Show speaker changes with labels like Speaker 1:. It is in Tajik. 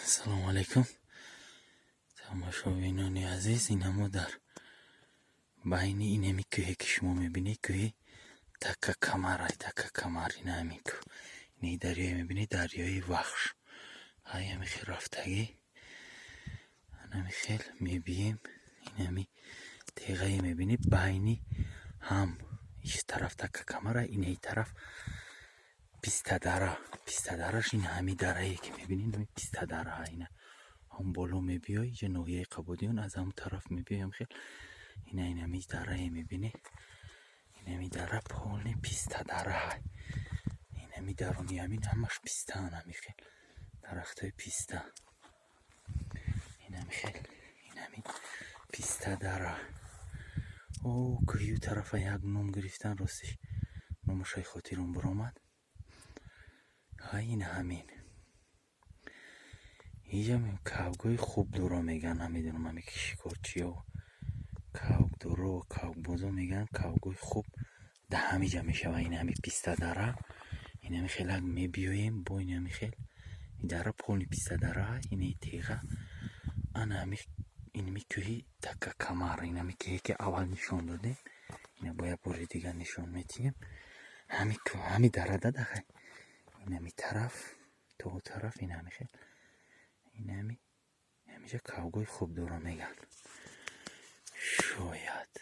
Speaker 1: Ассалому алайкум, тамошобинони азиз. Ина мо дар байни инами кӯҳе, ки шумо мебинед, кӯҳи Таккакамар, Таккакамар. Ина ҳамин кӯҳ, ини дарёе мебинед, дарёи Вахш. Ҳай, ҳами хел рафтагӣ, анами хел мебием. Инами теғае мебинед, байни ҳам иш тараф Таккакамара, инаи тараф Пистадара. Пистадараш ин ҳами дарае, ки мебинед, ҳами Пистадара. Ина ҳам боло мебиёй, иҷа ноҳияи Қабодиён, аз ҳам тараф мебиёям хел. Ина инами дарае мебинед, инами дара полный пистадара. Инами даруни ҳамин ҳамаш пистаан, ҳами хел дарахтои писта. Инами хел, инами Пистадара. О, кӯҳию тарафа як ном гирифтан, ростиш, номашай хотирам биромад. Ҳай, ина ҳамин иҷа кавгои хуб доро меган. Намедонам, ҳаме ки шикорчиё, кавкдоро, кавкбозо мегӯянд, кавгои хуб да ҳамиҷа мешава. Ин ҳами Пистадара, инами хелак мебиёем бо инами хел дара, полный Пистадара. Инаи теға, ана ҳами инами кӯҳи Таккакамар, инами кӯҳе, ки аввал нишон додем, ина бо як бори дигар нишон метиҳем. Ҳами кӯҳ, ҳами дара дадаха, инами тараф то тараф, инами хел, инами ҳамиҷа кавгои хуб дора мегӯянд, шояд.